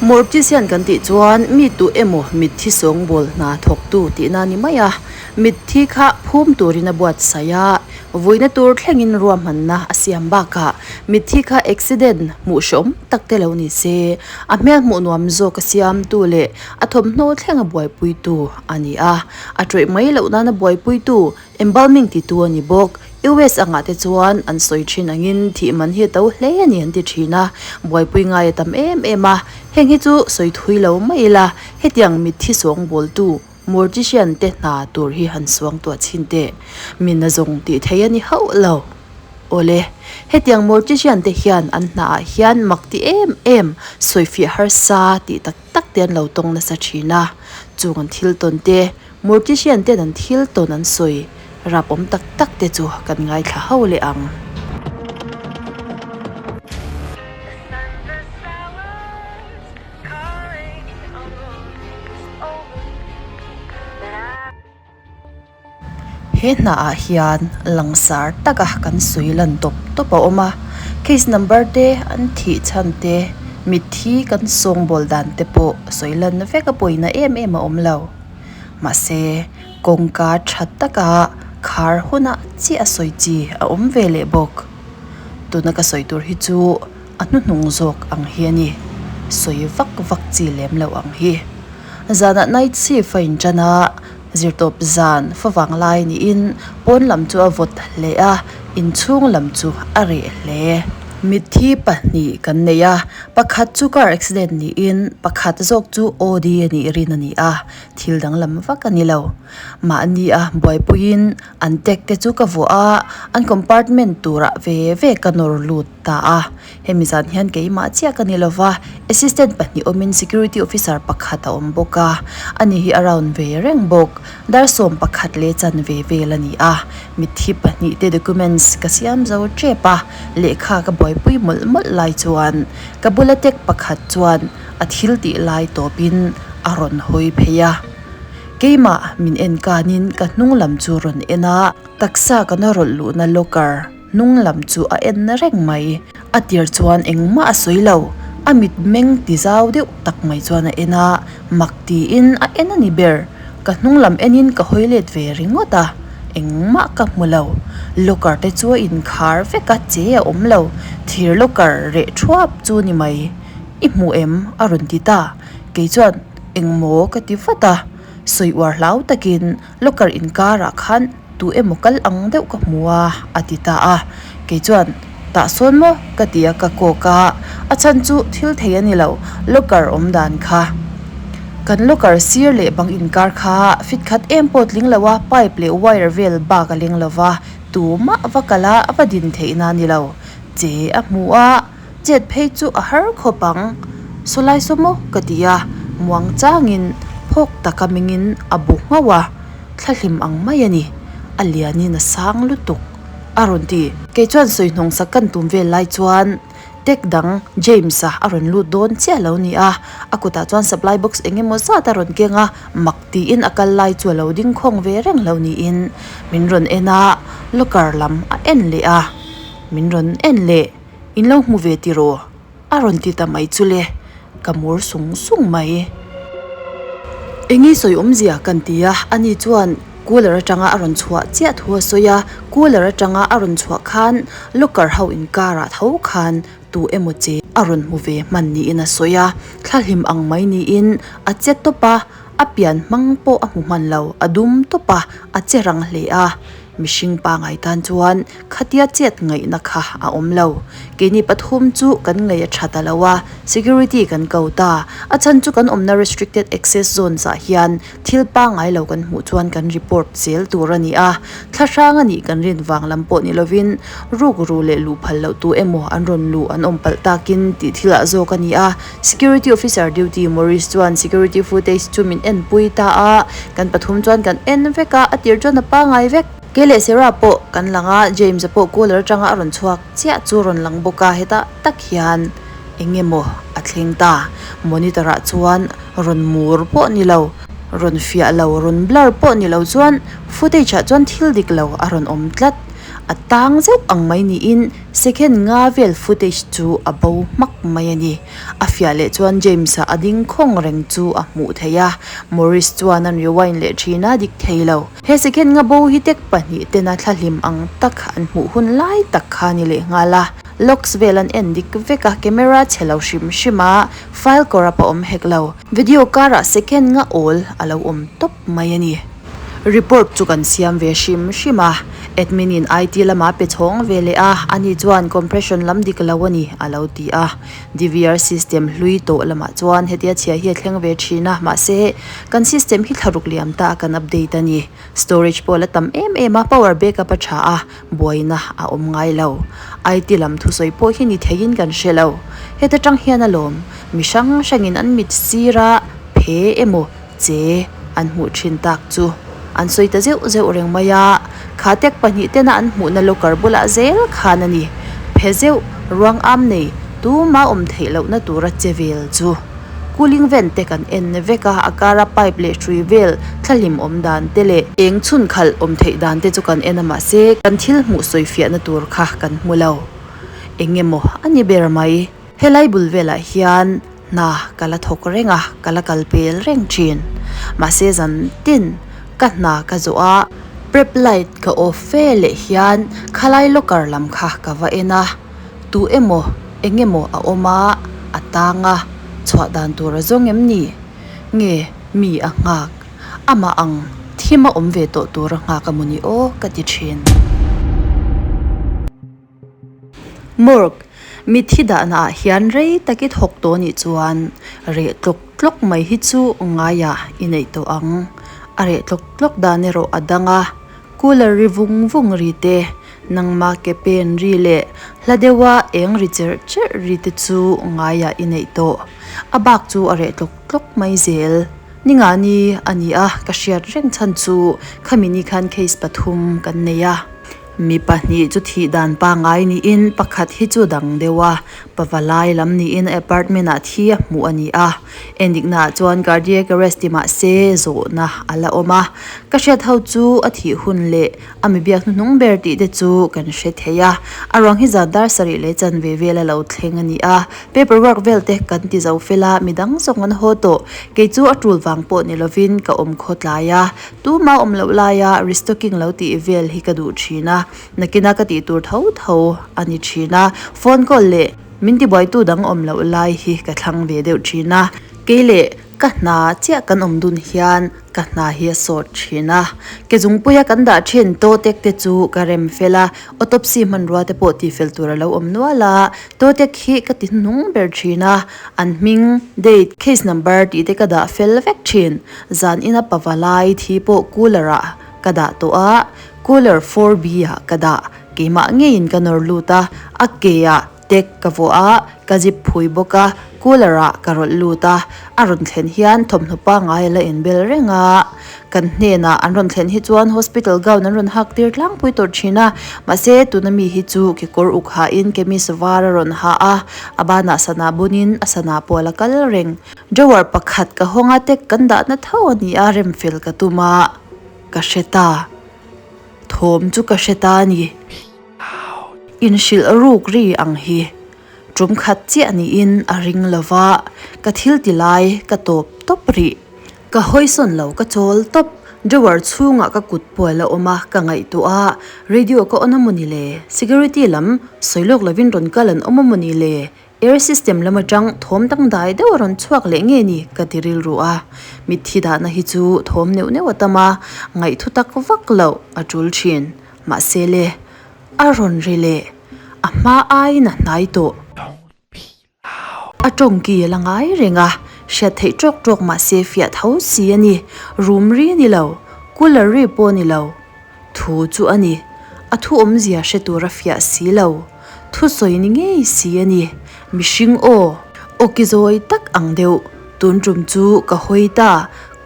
Mortician kan tih chuan mi tu emaw mitthi sawngbawl hna thawktu tihna ni mai a, mitthi kha phum turin a buatsaih a, vuina tur thlengin ruahmanna a siam bakah mitthi kha accident hmuh hrehawm tak te lo ni se, a hmel hmuh nuam zawk a siamtu leh a thawmhnaw thlenga buaipuitu a ni a, a tawih mai loh nana buaipuitu Embalming titu a ni bawk. US angah te chuan an sawi thin angin thih man hi a to hle a ni an ti thin a, buaipui ngai a tam em em a. Heng hi chu sawi thui lo mai ila, hetiang mitthi suangbawltu, mortician, te hna tur hi han suang tuah chhin teh. Mi na zawng tih thei a ni hauh lo. Awle, hetiang mortician te hian an hnaah hian mak ti em em, sawifiah harsa tih tak tak te an lo tawng nasa thin a. Chung an thil tawn te Mortician ten an thil tawn an sawi rap awm tak tak te chu kan ngaithla ho leh ang. He hna ah hian langsar taka kan sawi lan tawp tawp a awm a, case number te an thih chhan te mitthi kan sawngbawl dan te pawh sawi lan vek a pawina em em a awm lo. Mahse, kawngka tha taka khar hunah chiah a sawi chi a awm ve leh bawk. Tuna ka sawi tur hi chu a hnuhnung zawk ang hi a ni. Sawi vak vak chi lem lo ang hi. Zanah night shift a intan a, zirtawp zan favang lai niin pawn lam chu a vawt hle a, inchhung lam chu a reh hle. Mitthi pahnih kan nei a, pakhat chu car accident niin pakhat zawk chu OD a nih rin a ni a, thil danglam vak a ni lo. Mahni a buaipuiin an tag te chu ka vuah a, an compartment turah ve ve ka nawr lut ta a. Hemi zan hian keimah chiah ka ni lova, assistant pahnih awmin security officer pakhat a awm bawk a, ani hi a round ve reng bawk. Dar 11 leh chanve vel a ni a, mitthi pahnih te documents ka siam zo tep a, lehkha ka buaipui mawlh mawlh lai chuan ka bula tek pakhat chuan a thil tih lai tawpin a rawn hawi phei a. Keimah min en kanin ka hnung lam chu rawn en a, taksa ka na rawlh luhna locker hnung lam chu a en na reng mai. A tir chuan engmah a sawi lo, a mit meng ti zau deuh tak mai chuan a en a, mak tiin a en a ni ber. Ka hnung lam enin ka hawi let ve ringawt a, engmah ka hmu lo. Locker te chu a inkhar vek a, che a awm lo. Thir locker reh thuap chu ni mai. I hmu em? a rawn ti ta. Kei chuan engmaw ka ti vat a, sawi uar hlau takin locker inkarah khan tu emaw kal ang deuh ka hmu a, a ti ta a. Kei chuan tah sawn maw ka ti a, ka kawk a, a chhan chu thil thei a ni lo, locker awm dan kha. Kan locker sir leh bang inkar kha fit khat em pawh tling lo a, pipe leh wire vel bak a leng lo va, tumah va kal a, a va din theihna a ni lo. Che a hmu a, chet phei chu a har khawp ang. Sawlai saw maw ka ti a, muang changin phawk taka mingin a bu nghauh a, thlahlim ang mai a ni, a lianin a sang lutuk a rawn ti. Kei chuan sawi hnawng sak kan tum vel lai chuan Tech dang James-a a rawn lut dawn chiah lo ni a, a kutah chuan supply box eng emaw zat a rawn keng a, mak tiin a kal lai chu a lo ding khawng ve reng lo niin min rawn en a, locker lam a en leh a, min rawn en leh, In lo hmu ve tiraw? A rawn ti ta mai chu le, ka mur sung sung mai. Engi sawi awmzia kan ti a, ani chuan cooler atanga a rawn chhuah chiah thu a sawi a, cooler atanga a rawn chhuah khan locker ho inkarah tho khan tu emaw che a rawn hmu ve hman niin a sawi a, thlahlim ang mai niin a che tawp a, a pian hmang pawh a hmu hman lo, a dum tawp a, a che rang hle a. Mihring pangai tan chuan khatia chet ngaihna kha a awm lo. Keini pathum chu kan ngaih a tha ta lo a, security kan ko ta. A chhan chu kan awmna restricted access zones ah hian thil pangai lo kan hmuh chuan kan report zel tur a ni a. Thla hrang a nih kan rin vang lam pawh ni lovin ruk ru leh luh phal loh tu emaw an rawn luh an awm palh takin tih thil ah zawk a ni a. Security officer duty Maurice chuan security footage chu min enpui ta a, kan pathum chuan kan en vek a, a tir chuan a pangai vek. Kei leh Sarah pawh kan lang a, James-a pawh cooler atanga a rawn chhuak chiah chu rawn lang bawk a, hetah tak hian eng emaw a thleng ta. Monitor ah chuan rawn mur pawh ni lo, rawn fiah lo, rawn blur pawh ni lo chuan footage ah chuan thil dik lo a rawn awm tlat. A tang zeuh ang mai niin second nga vel footage chu a bo hmak mai a ni. A fiah leh chuan James-a a ding khawng reng chu a hmuh theih a, Morris chuan an rewind leh thin a, dik thei lo. He second nga bo hi tek pahnih tena thlahlim ang tak an hmuh hun lai tak kha a ni leh nghal a. Logs vel an en dik vek a, camera chhe lo hrim hrim a, file corrupt a awm hek lo. Video karah second nga awl a lo awm tawp mai a ni. Report chu kan siam ve hrim hrim a, admin in IT lamah pe chhawng ve leh a, ani chuan compression lam dik lo a ni a lo ti a. DVR system hlui tawh lamah chuan hetia chhia hi a thleng ve thin a, mahse kan system hi thlaruk liam ta a kan update a ni. Storage pawh a la tam em em a, power backup a tha a, buaina a awm ngai lo. IT lam thusawi pawh hi ni theiin kan hre lo. Heta tang hian alawm, mi hrang hrangin an mit sira phe emaw che an hmuh thin tak chu an sawi ta zeuh zeuh reng mai a. Kha tek pahnih tena an hmuhna locker bulah zel khan a ni. Phe zeuh ruang am nei tuma awm theih lohna tura che vel chu. Cooling vent te kan en vek a, a kara pipe leh hrui vel thlahlim awm dan te leh eng chhun khalh awm theih dan te chu kan en a mahse kan thil hmuh sawi fiahna tur kha kan hmu lo. Eng emaw a ni ber mai. Helai bul velah hian hna ka la thawk reng a, ka la kal pel reng thin. Mahse zan tin ka hna ka zawh a, prep light ka off fe leh hian khalai locker lam kha ka va en a. Tu emaw, eng emaw a awm a, a tang a, chhuah dan tur a zawng em ni? Nge mi a nghak? Amah ang thim a awm ve tawh tur a nghak a maw ni aw ka ti thin. Morgue, mitthi dahna ah hian rei tak i thawk tawh nih chuan reh tlawk tlawk mai hi chu ngaiah i neih tawh ang. A reh tlawk tlawk dan erawh a dang a, cooler ri vung vung ri te, Nangmah ke pen ri leh hla deuha eng ri cherh cherh ri te chu ngaiah i neih tawh. A bak chu a reh tlawk tlawk mai zel. Ni nga ni a ni a, ka hriat reng chhan chu khami ni khan case pathum kan nei a. Mi pahnih chu thih dan pangngai niin pakhat hi chu dang deuh a, pavalai lam niin a apartment ah thi a hmuh a ni a. Endiknaah chuan cardiac arrest ti mah se zawhna a la awm a. Ka hriat ho chu a thih hun leh A mi biak hnuhnung ber tih te chu kan hre thei a, a ruang hi zan dar sarih leh chanve vel a lo thleng a ni a, paper work vel te kan ti zo fel a, midang zawng an haw tawh, kei chu a tul vang pawh ni lovin ka awm khaw tlai a, tuma awm loh laia restocking lo tih vel hi ka duh thin a, nakina ka tih tur tho tho a ni thin a, phone call leh min tibuaitu dang awm loh lai hi ka thlang ve deuh thin a, kei leh ka hna chiah kan awm dun hian ka hna hi a sawt thin a, ke zungpuia kan dah thin tawtek te chu ka rem fel a, autopsy hmanrua te pawh tihfel tur a lo awm nual a, tawtek hi ka ti hnung ber thin a, an hming, date, case number tih te ka dah fel vek thin, zan ina pava lai thi pawh cooler ah ka dah tawh a, cooler 4B ah ka dah, keimah ngeiin ka nawr lut a, a ke ah Tek ka vuah a, ka zip phui bawk a, cooler ah ka rawlh lut a, a rawn thlen hian thawmhnaw pangngai a la inbel reng a, kan hnenah an rawn thlen hi chuan hospital gown an rawn hak tir tlangpui tawh thin a, mahse tuna mi hi chu kekawr uk hahin kemis var a rawn ha a, a banah sana bunin a sana pawh a la kal reng. Drawer pakhat ka hawng a, tek kan dahna tho a ni a, remfel ka tum a, ka hre ta. Thawm chu ka hre ta a ni. Inhrilh ruk ri ang hi tum khat chiah niin a ring lo va, ka thil ti lai ka tawp tawp rih. Ka hawisawn lo ka chawl tawp, drawer chhungah ka kut pual a awm a, ka ngaihtuah a, radio ka on a maw ni le, security lam sawi lawk lovin rawn kal an awm a maw ni le, air system lam atang thawm dangdai deuh a rawn chhuak leh nge ni ka ti rilru a, mitthi dahna hi chu thawm neuh neuh a tam a, ngaihthu tak vak loh a tul thin. Mahse le, a rawn ri leh, a hma aiin a hnai tawh. A tawngki a la ngai reng a, hriat theih tawk tawk mahse fiah tho si a ni. Room ri a ni lo, cooler ri pawh a ni lo. Thu chu a ni, a thu awmzia hre tur a fiah si lo. Thusawi ni ngei si a ni. Mihring aw, aw ki zawi tak ang deuh. Tun tum chu ka hawi ta,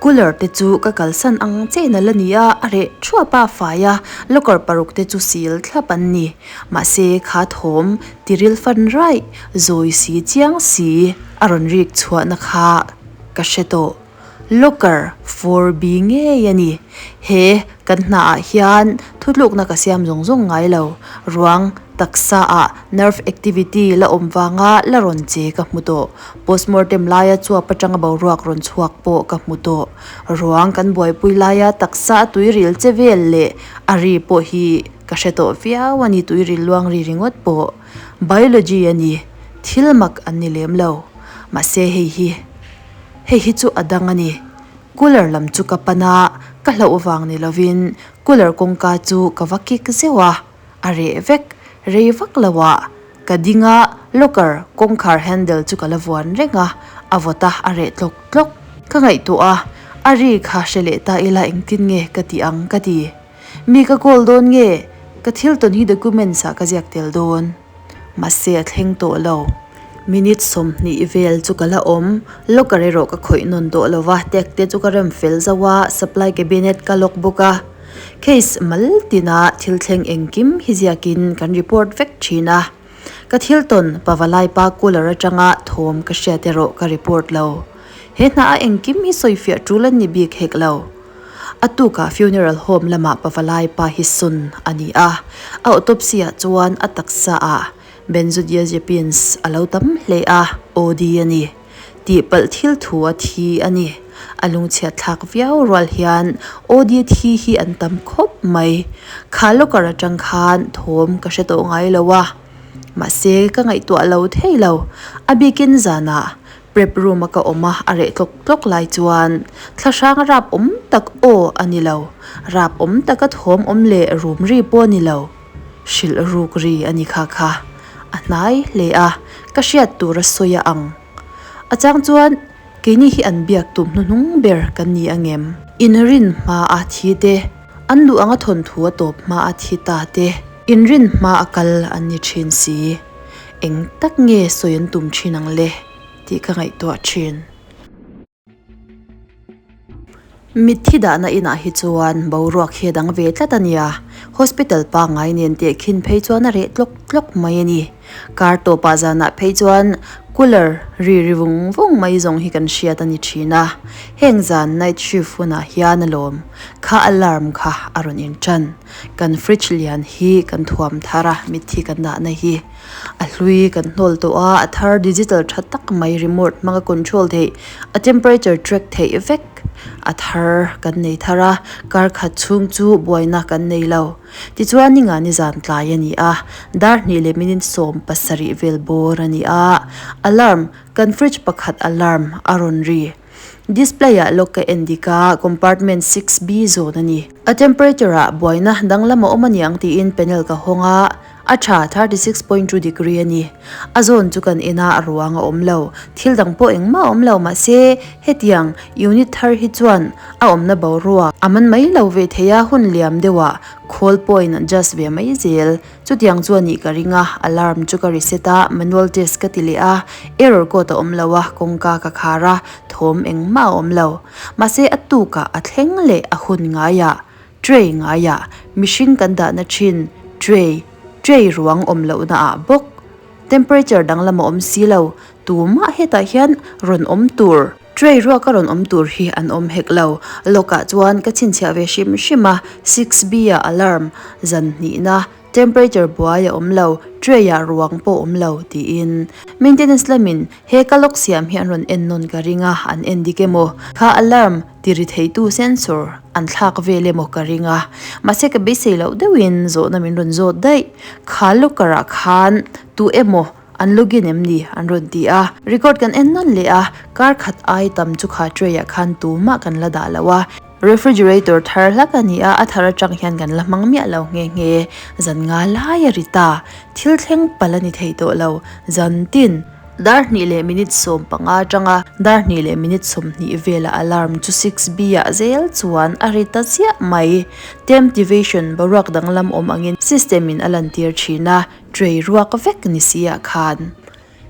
Cooler te chu ka kalsan ang chen a la ni a, a reh thuap a, fai a, locker paruk te chu sil thlap an ni. Mahse, kha thawm tiril fan raih, zawi si chiang si a rawn rik chhuahna kha ka hre tawh. Locker 4B ngei a ni. He kan hnaah hian thutlukna ka siam zawng zawng ngai lo. Ruang taksa ah nerve activity la awm vanga la rawn che ka hmu tawh. Postmortem laia chuap atanga boruak rawn chhuak pawh ka hmu tawh. Ruang kan buaipui laia taksa a tuiril che vel leh a ri pawh hi ka hre tawh viau a ni, tuiril luang ri ringawt pawh. Biology a ni, thil mak an ni lem lo. Mahse hei hi, hei hi chu a dang a ni. Cooler lam chu ka pan a, ka hlauh vang ni lovin cooler kawngka chu ka va kik zeuh a, a reh vek, rei vak lo ah ka ding a, locker kawngkhar handle chu ka la vuan reng a, a vawt a, a reh tlawk tlawk. Ka ngaihtuah a, a ri kha hre leh ta ila engtin nge ka tih ang ka ti. Mi ka call dawn nge? Ka thil tawn hi documents ah ka ziak tel dawn. Mahse a thleng tawh lo. Minute 20 vel chu ka la awm. Locker erawh ka khawih nawn tawh lo va, tag te chu ka rem fel zauh a, supply cabinet ka lock bawk a. Case mal tina thil thleng engkim hi ziakin kan report vek thin a. Ka thil tawn Pavalai pa cooler atanga thawm ka hriat erawh ka report lo. He hna a engkim hi sawifiah tul an ni bik hek lo. A tukah funeral home lamah Pavalai pa hi sawn a ni a, a autopsy ah chuan a taksa ah benzodiazepines a lo tam hle a, OD a ni. Tihpalh thil thu a thi a ni. A lungchhiat thlak viau rual hian OD thi hi an tam khawp mai. Kha locker atang khan thawm ka hre tawh ngai lo a, mahse ka ngaihtuah lo thei lo. A bikin zanah Prep room a ka awm a, a reh tlawk tlawk lai chuan thlahrang rap awm tak aw a ni lo, rap awm taka thawm awm leh rum ri pawh a ni lo, hrilh ruk ri a ni kha kha a hnai hle a, ka hriat tur a sawi a ang. A chang chuan keini hi an biak tum hnuhnung ber kan ni angem? Inrin hma a thi te, an duh anga thawnthu a tawp hma a thi ta te, inrin hma a kal an ni thin si. Eng tak nge sawi an tum thin ang le tih ka ngaihtuah thin. Mitthi dahna inah hi chuan boruak hi a dang ve tlat a nia, hospital pangngai nen teh khin phei chuan a reh tlawk tlawk mai a ni. Kar tawpah zanah phei chuan cooler ri ri vung vung mai zawng hi kan hriat a ni thin a, heng zan night shift hunah hian alawm kha alarm kha a rawn intan. Kan fridge lian hi kan thuam thar a, mitthi kan dahna hi a hlui kan hnawl tawh a, a thar digital tha tak mai remote hmanga control theih a temperature track theih vek a thar kan nei thar a, kar khat chhung chu buaina kan nei lo. Tichuan ni nga ni zan tlai a ni a, dar hnih leh minute 17 vel bawr a ni a, alarm kan fridge pakhat alarm a rawn ri. Display ah lawk ka en dik a, compartment 6B zawn a ni. A temperature ah buaina danglam a awm a niang tiin panel ka hawng a, a tha 36.2 degree a ni. A zawn chu kan en a, a ruang a awm lo. Thil dang pawh engmah a awm lo mahse hetiang unit thar hi chuan a awmna boruak a man mai lo ve thei a, hun liam deuhah khawl pawhin adjust ve mai zel. Chutiang chu a nih ka ring a, alarm chu ka reset a, manual test ka ti leh a, error code a awm lo a, kawngka ka khar a, thawm engmah a awm lo. Mahse a tukah a thleng leh a hun ngaiah, tray ngaiah, mihring kan dahna thin tray, tray ruang awm lohna ah bawk temperature danglam a awm si lo, tumah hetah hian rawn awm tur. Tray ruak a rawn awm tur hi an awm hek lo. Lawkah chuan ka chhinchhiah ve hrim hrim a, 6B ah alarm, zan hnihna, temperature buai a awm lo, tray ah ruang pawh awm lo tiin. Maintenance lamin he ka lock siam hi an rawn en nawn ka ring a, an en dik emaw? Kha alarm ti ri theitu sensor an thlak vel emaw ka ring a, mahse ka beisei loh deuhin zawhna min rawn zawt daih. Kha locker ah khan tu emaw An login em ni? An rawn ti a. Record kan en nawn leh a, kar khat ai tam chu kha tray ah khan tumah kan la dah lo a. Refrigerator thar hlak a ni a, a thar atang hian kan la hmang miah lo nghe nghe. Zan nga lai a ri ta. Thil thleng palh a ni thei tawh lo. Zan tin. Dar hnih leh minute 15 atanga dar hnih leh minute 20 vela alarm chu 6B ah zel chuan a ri ta chiah mai. Temptivation boruak danglam awm angin system in a lantir thin a. Tray ruak vek ni si ah khan.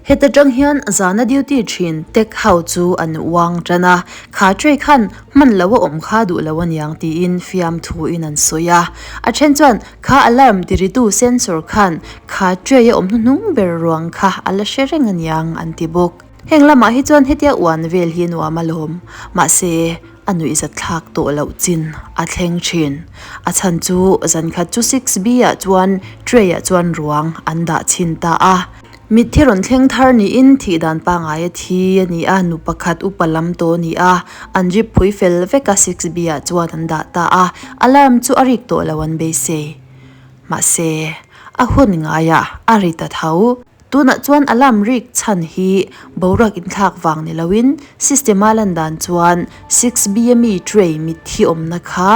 Heta tang hian zana duty thin tech ho chu an uang tan a, kha tray khan hman lo a awm kha duh lo aniang tiin fiamthu in an sawi a. A then chuan kha alarm tiritu sensor khan kha tray a awm hnuhnung ber ruang kha a la hre reng aniang an ti bawk. Heng lamah hi chuan hetia uan vel hi nuam alawm. Mahse, a nuihzatthlak tawh loh chin a thleng thin. A chhan chu zankhat chu 6B ah chuan tray ah chuan ruang an dah chhin ta a. Mitthi rawn thleng thar niin thih dan pangngai a thi a ni a, nu pakhat upa lam tawh a ni a, an drip phui fel vek a 6B ah chuan an dah ta a, alarm chu a rik tawh lo an beisei. Mahse, a hun ngaiah a ri ta tho. Tunah chuan alarm rik chhan hi boruak inthlak vang ni loin system a lan dan chuan 6B a mi tray mitthi awmna kha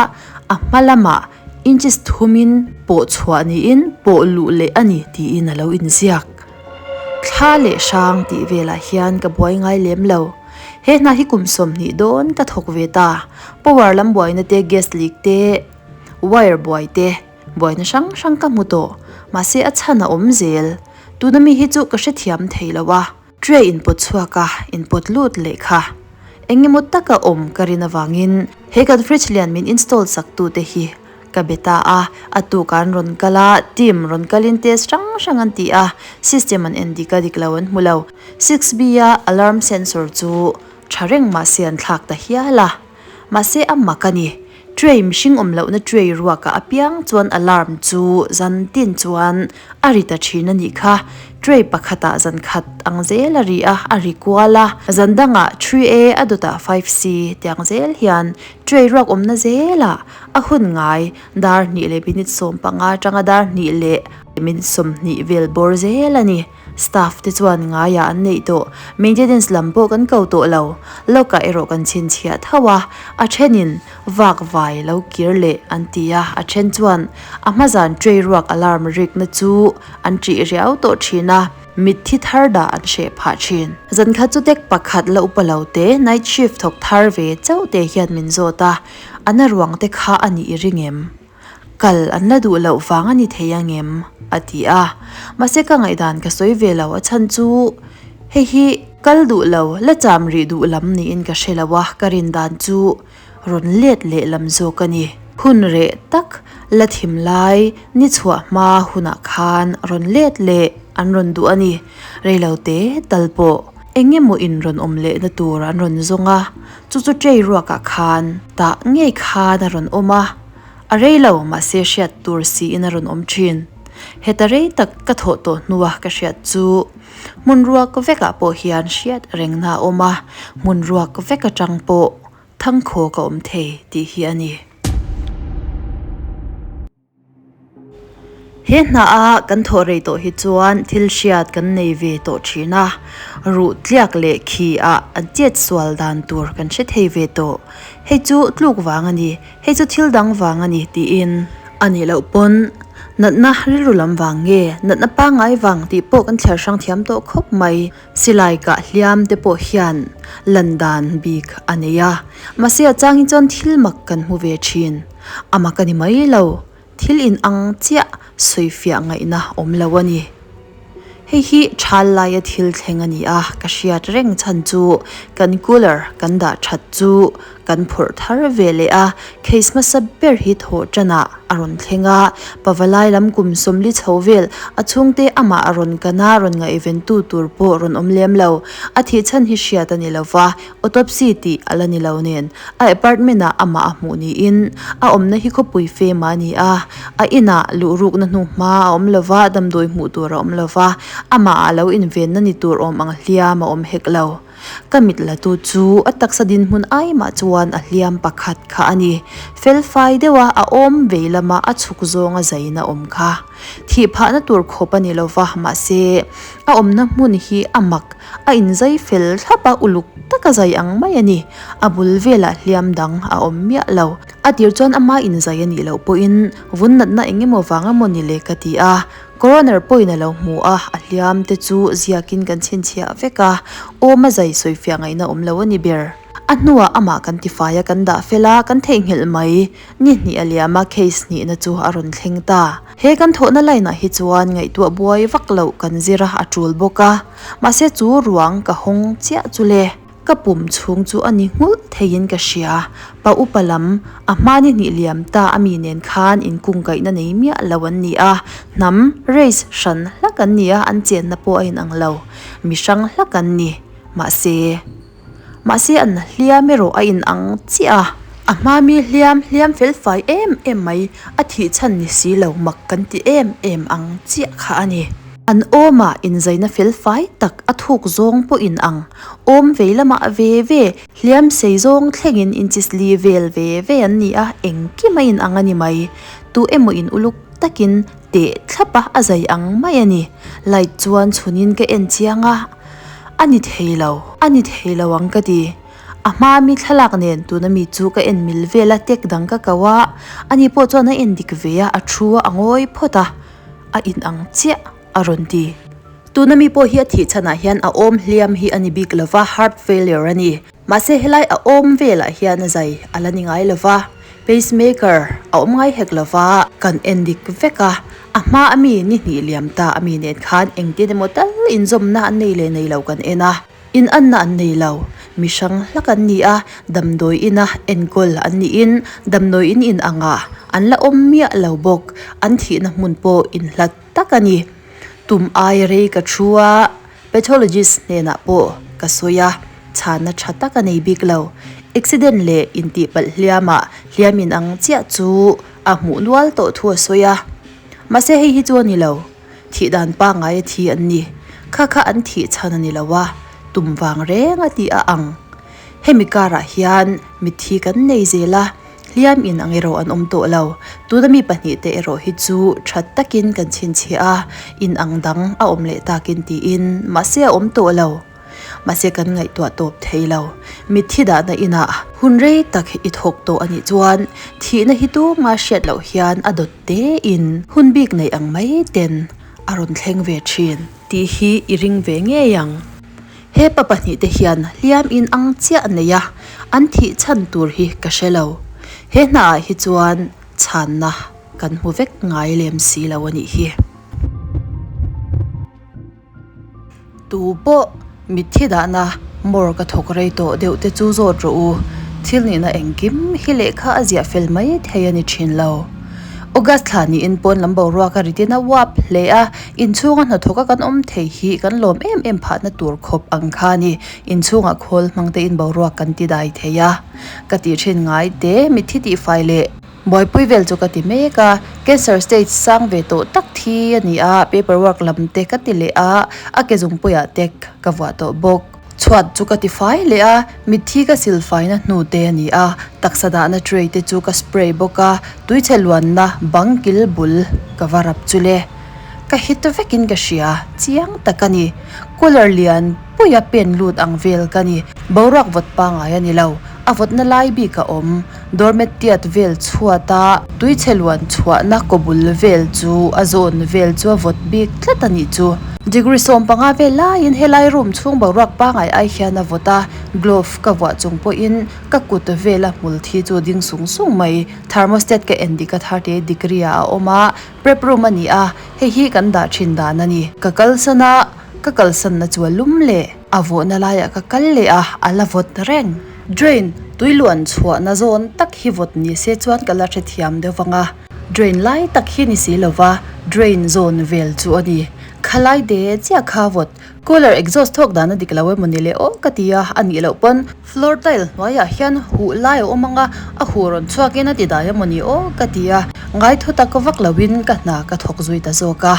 a hma lamah inches thumin pawh chhuah niin pawh luh leh a ni tiin a lo inziak. Thla leh hrang tih velah hian ka buai ngai lem lo. He hna hi kum 20 dawn ka thawk ve ta. Power lam buaina te, gas leak te, wire buai te, buaina hrang hrang ka hmu tawh. Mahse a chhan a awm zel. Tuna mi hi chu ka hrethiam thei lo a. Tray inpawt chhuak a, inpawt lut leh kha. Eng emaw taka awm ka rin avangin he kan fridge lian min install sak tute hi ka be ta a, a tuk an rawn kal a, team rawn kalin test hrang hrang an ti a, system an en dik a dik lo an hmu lo. 6B a alarm sensor chu tha reng mahse an thlak ta hial a. Mahse a mak a ni. Tray mihring awm lohna tray ruakah apiang chuan alarm chu zan tin chuan a ri ta thin a nih kha. Tray pakhatah zan khat ang zel a ri a, a ri kual a. Zan dangah 3A a dawtah 5C tiang zel hian tray ruak awmna zelah a hun ngai dar hnih leh minute 15 atanga dar hnih leh minute 20 vel bawr zel a ni. Staff te chuan ngaiah an neih tawh, maintenance lam pawh kan ko tawh lo, lawkah erawh kan chhinchhiah tho a, a thenin vak vai lo kir leh an ti a, a then chuan a hma zan tray ruak alarm rikna chu an ṭih riau tawh thin a, mitthi thar dah an hreh phah thin. Zankhat chu tek pakhat la upa lo te, night shift thawk thar ve chauh te hian min zawt a, a na ruang te kha a nih i ring em? Kal an la duh loh vang a ni thei ang em? a ti a. Mahse ka ngaihdan ka sawi ve lo a chhan chu hei hi kal duh lo la cham rih duh lam niin ka hre lo a, ka rin dan chu rawn let leh lam zawk a ni. Hun reh tak la thim lai ni chhuah hma hunah khan rawn let leh an rawn duh a ni. Reilo te tal pawh eng emaw in rawn awm lehna tur an rawn zawng a, chu chu tray ruakah khan tah ngei khan a rawn awm a. A rei lo, mahse hriat tur siin a rawn awm thin. Heta rei tak ka thawh tawh hnua ka hriat chu hmun ruak vekah pawh hian hriat rengna a awm a, hmun ruak vek atang pawh thangkhaw ka awm thei tih hi a ni. He hnaha kan thawh rei tawh hi chuan thil hriat kan nei ve tawh thin a, ruh tliak leh khi ah an chet sual dan tur kan hre thei ve tawh. Hei chu tluk vang a ni, hei chu thil dang vang a ni tiin a nih loh pawn natna rilru lam vang nge natna pangngai vang tih pawh kan thliar hrang thiam tawh khawp mai. Silai kah hliam te pawh hian lan dan bik a nei a, mahse a chang hi chuan thil mak kan hmu ve thin. A mak a ni mai lo, thil in ang chiah sawifiah ngaihna awm lo a ni. Hei hi thal laia thil thleng a ni a, ka hriat reng chhan chu kan cooler kan dah that chu kan phawrh thar ve leh a, case hmasa ber hi thawh tanah a rawn thleng a, pavalai lam kum 40 chho vel a chhungte amah a rawn kan a, rawn ngaihventu tur pawh rawn awm lem lo. A thih chhan hi hriat a ni lo va, autopsy tih a la ni lo nen a apartment ah amah a hmuh niin a awmna hi khawpui fem a ni a, a inah luhrukna hnu hma a awm lo va, damdawi hmuh tur a awm lo va, amah ah lo invenna ni tur awm ang hliam a awm hek lo. Ka mit la tu chu a taksa dinhmun ai mah chuan a hliam pakhat kha a ni. Fel fai deuh a, a awm vei lama a chhuk zawnga zaina awm kha. Thih phahna tur khawp a ni lo va, mahse a awmna hmun hi a mak, a inzai fel thlap a, uluk taka zai ang mai a ni. A bul velah hliam dang a awm miah lo. A tir chuan ama inzai a nih loh pawhin vun natna eng emaw vang emaw ni le ka ti a. Coroner pawhin a lo hmu a, a hliam te chu ziakin kan chhinchhiah vek a, awm a zai sawifiah ngaihna awm lo a ni ber. A hnuah amah kan tifai a, kan dah fel a, kan theihnghilh mai. Ni hnih a liam a, case hnihna chu a rawn thleng ta. He kan thawhna line ah hi chuan ngaihtuah buai vak loh kan zir a, a tul bawk a. Mahse chu ruang ka hawng chiah chu le. Ka pum chhung chu a ni nghulh theiin ka hria. Pa upa lam, a hma ni hnih liam ta a mi nen khan inkungkaihna nei miah lo an ni a, hnam, race, hran hlak an ni a, an chenna pawh a inang lo. Mi hrang hlak an ni. Mahse, mahse an hliam erawh a inang chiah a. A hma mi hliam hliam fel fai em em mai, a thih chhan ni si lo mak kan ti em em ang chiah kha a ni. An awmah inzaina fel fai tak a thuk zawng pawh inang, awm vei lamah ve ve, hliam sei zawng thlengin inches li vel ve ve an ni a, engkim a inang a ni mai. Tu emaw in uluk takin teh thlap a, a zai ang mai a ni. Light chuan chhunin ka en chiang a, a ni thei lo, a ni thei lo ang ka ti. A hma mi thlalak nen tuna mi chu ka en mil vel a, tek dang ka ko a, ani pawh chuan a en dik ve a, a thu a, a ngawi phawt a, a inang chiah a rawn ti. Tuna mi pawh hi a thih chhanah hian a awm hliam hi a ni bik lo va, heart failure a ni. Mahse helai a awm velah hian zai a la ni ngai lo va, pacemaker a awm ngai hek lo va, kan en dik vek a, a hma a mi ni hnih liam ta a mi nen khan engtin emaw tal inzawmna an nei leh nei lo kan en a, inanna an nei lo, mi hrang hlak an ni a, damdawi ina enkawl an niin damdawi in in angah an la awm miah lo bawk, an thihna hmun pawh inhlat tak a ni. Tum ai rei ka thu a. Pathologist hnenah pawh ka sawi a, chhanna tha tak a nei bik lo. Accident leh intihpalh hliamah hliam inang chiah chu a hmuh nual tawh thu a sawi a. Mahse hei hi chu a ni lo, thih dan pangngai a thi an ni. Kha kha an thih chhan a ni lo a, tum vang reng a tih a ang. Hemi karah hian mitthi kan nei zel a. Hliam in ang erawh an awm tawh lo. Tuna mi pahnihte erawh hi chu that takin kan chhinchhiah a, in ang dang a awm leh takin tiin mahse a awm tawh lo. Mahse kan ngaihtuah tawp thei lo. Mitthi dahna inah hun rei tak i thawk tawh a nih chuan thihna hi tuma hriat loh hian a dawt tein hun bik nei ang mai ten a rawn thleng ve thin tih hi i ring ve ngei ang. He pa pahnihte hian hliam in ang chiah nei a, an thih chhan tur hi ka hre lo. He hnaah hi chuan chhanna kan hmu vek ngai lem si lo a nih hi. Tu pawh mitthi dahna morgue ka thawk rei tawh deuh te chu zawt rawh u, thil nihna engkim hi lehkha a ziah fel mai thei a ni thin lo. August thla niin pawn lam boruak a ritin a uap hle a, inchhunga hnathawka kan awm thei hi kan lawm em em phahna tur khawp ang kha a ni. Inchhungah khawl hmang tein boruak kan ti dai thei a, ka tih thin ngai te, mitthi tihfai leh buaipui vel chu ka ti mek a, cancer stage sang ve tawh tak thi a ni a, paper work lam te ka ti leh a, a ke zungpuiah te ka vuah tawh bawk. Chhuat chu ka ti fai leh a, mitthi ka sil faina hnu te a ni a, taksa dahna tray te chu ka spray bawk a, tuichhe luanna bang kil bul ka va rap chu le. Ka hit vekin ka hria, chiang tak a ni. Cooler lian puia pen lut ang vel ka ni. Boruak vawt pangai a ni lo, a vawtna lai bik a awm. Doormat tiat vel chhuat a tuichhe luan chhuahna kaw bul vel chu a zawn vel chu a vawt bik tlat a nih chu. Degree 15 vel laiin helai room chhung boruak pangai ai hian a vawt a, glove ka vuah chung pawhin ka kut vela hmul thi chu a ding sung sung mai. Thermostat ka en dik a 38 degree ah a awm a, prep room a ni a, hei hi kan dah thin dan a ni. Ka kalsan a, ka kalsanna chu a lum leh. A vawhna laiah ka kal leh a, a la vawt reng. Drain, tui luan chhuahna zawn tak hi vawt ni se chuan ka la hrethiam deuh vang a. Drain lai tak hi ni si lova, drain zawn vel chu a ni. Khalai de chiah kha vawt. Cooler exhaust thawk dan a dik lo emaw ni le aw ka ti a, a nih loh pawn floor tile hnuaiah hian huh lai a awm ang a, a huh rawn chhuakin a ti dai emaw ni aw ka ti a. Ngaithu tak vak loin ka hna ka thawk zui ta zawk a.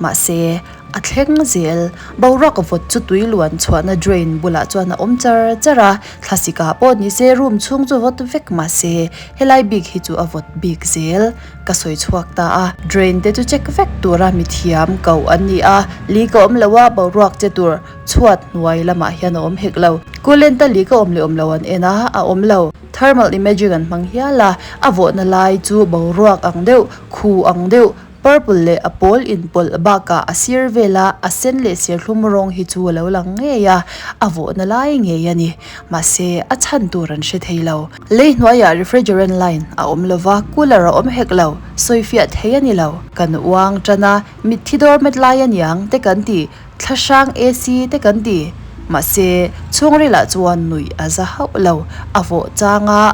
Mahse, a thleng zel. Boruak vawt chu tui luan chhuahna drain bulah chuan a awm char char a, thlasik ah pawh ni se room chhung chu vawt vek mahse helai bik hi chu a vawt bik zel ka sawi chhuak ta a. Drain te chu check vek tura mithiam koh an ni a, leak a awm lo a, boruak che tur chhuat hnuai lamah hian a awm hek lo. Coolant a leak a awm leh awm lo an en a, a awm lo. Thermal imaging an hmang hial a, a vawhna lai chu boruak ang deuh, khu ang deuh, Purple leh a pawl inpawlh bakah a sir vela a sen leh serthlum rawng hi chu a lo lang ngei a, a vawhna lai ngei a ni. Mahse, a chhan tur an hre thei lo. Lei hnuaiah refrigerant line a awm lo va, cooler a awm hek lo, sawifiah thei a ni lo. Kan uang tan a, mitthi doormat lai a niang te kan ti, thlahrang AC te kan ti. Mahse, chhungrilah chuan nuih a za hauh lo, a vawh chang a,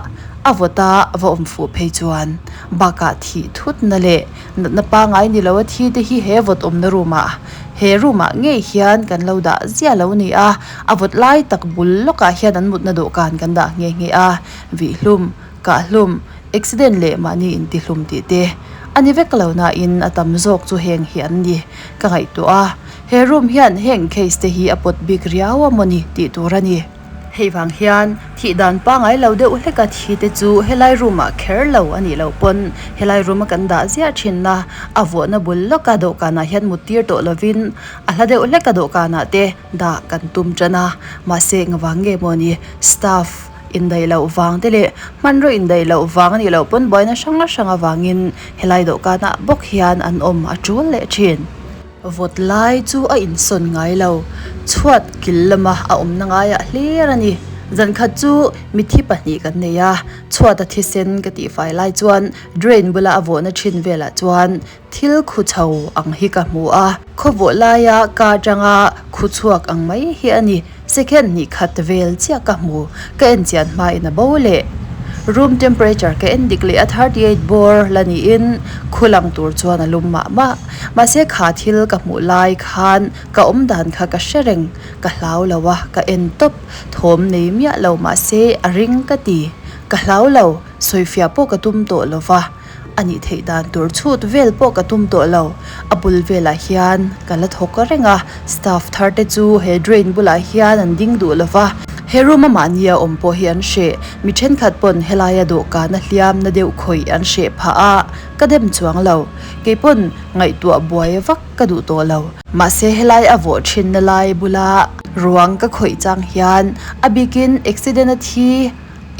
a vawt a va awm fuh phei chuan. Bakah thih thutna leh natna pangai ni lo a thi te hi he vawt awmna room ah. He room ah ngei hian kan lo dah ziah lo ni a, a vawt lai tak bul lawkah hian an mutna dawhkan kan dah nghe nghe a, vihhlum, kahhlum, accident leh mahni intihlum tih te a ni vek lo nain a tam zawk chu heng hi an ni ka ngaihtuah a, he room hian heng case te hi a pawt bik riau a mawni tih tur a ni. Hei vang hian thih dan pangai lo deuh hleka thi te chu helai room ah kher lo a nih loh pawn helai room a kan dah ziah thin a, a vuahna bul lawka dawhkanah hian mut tir tawh lovin a hla deuh hleka dawhkanah te dah kan tum tan a, mahse engvang nge maw ni staff indaih loh vang te leh hmanraw indaih loh vang a nih loh pawn buaina hrang hrang avangin helai dawhkanah bawk hian an awm a tul leh thin. Vawt lai chu a insawn ngai lo, chhuat kil lama a awmna ngaiah hlir a ni. Zan khat chu mithi pahnih kan nei a, chhuata thisen ka tihfai lai chuan drain bula a vawhna thin velah chuan thil khu chho ang hi ka hmu a, khaw vawh laia ka atanga khu chhuak ang mai hi a ni. Second hnih khat vel chiah ka hmu, ka en chian hmain a bo leh. Room temperature ka en dik leh a 38 bawr la niin khu lang tur chuan a lum mah mah. Mahse kha thil ka hmuh lai khan ka awm dan kha ka hre reng, ka hlau lo a, ka en tawp, thawm nei miah lo mahse a ring ka ti. Ka hlau lo, sawifiah pawh ka tum tawh lo va. A nih theih dan tur chhut vel pawh ka tum tawh lo. A bul velah hian ka la thawk reng a, staff thar te chu he drain bulah hian an ding duh lo va, he room a mahni a awm pawh hi an hreh. Mi thenkhat pawn helaia dawhkana hliam na deuh khawih an hreh phah a, ka dem chuang lo. Kei pawn ngaihtuah buai vak ka duh tawh lo. Mahse helai a vawh thinna lai bula ruang ka khawih chang hian a bikin accident a thi.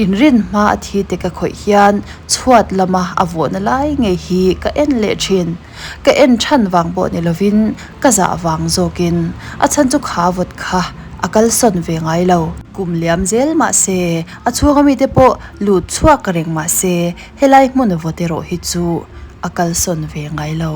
Inrin hma a thi te ka khawih hian chhuat lama a vawhna lai ngei hi ka en leh thin. Ka en than vang pawh ni lovin ka zah vang zawkin a chhan chu kha vawt kha a kalsawn ve ngai lo. Kum liam zel mah se, a chhunga mite pawh lut chhuak reng mah se, helai hmun vawt erawh hi chu a kalsawn ve ngai lo.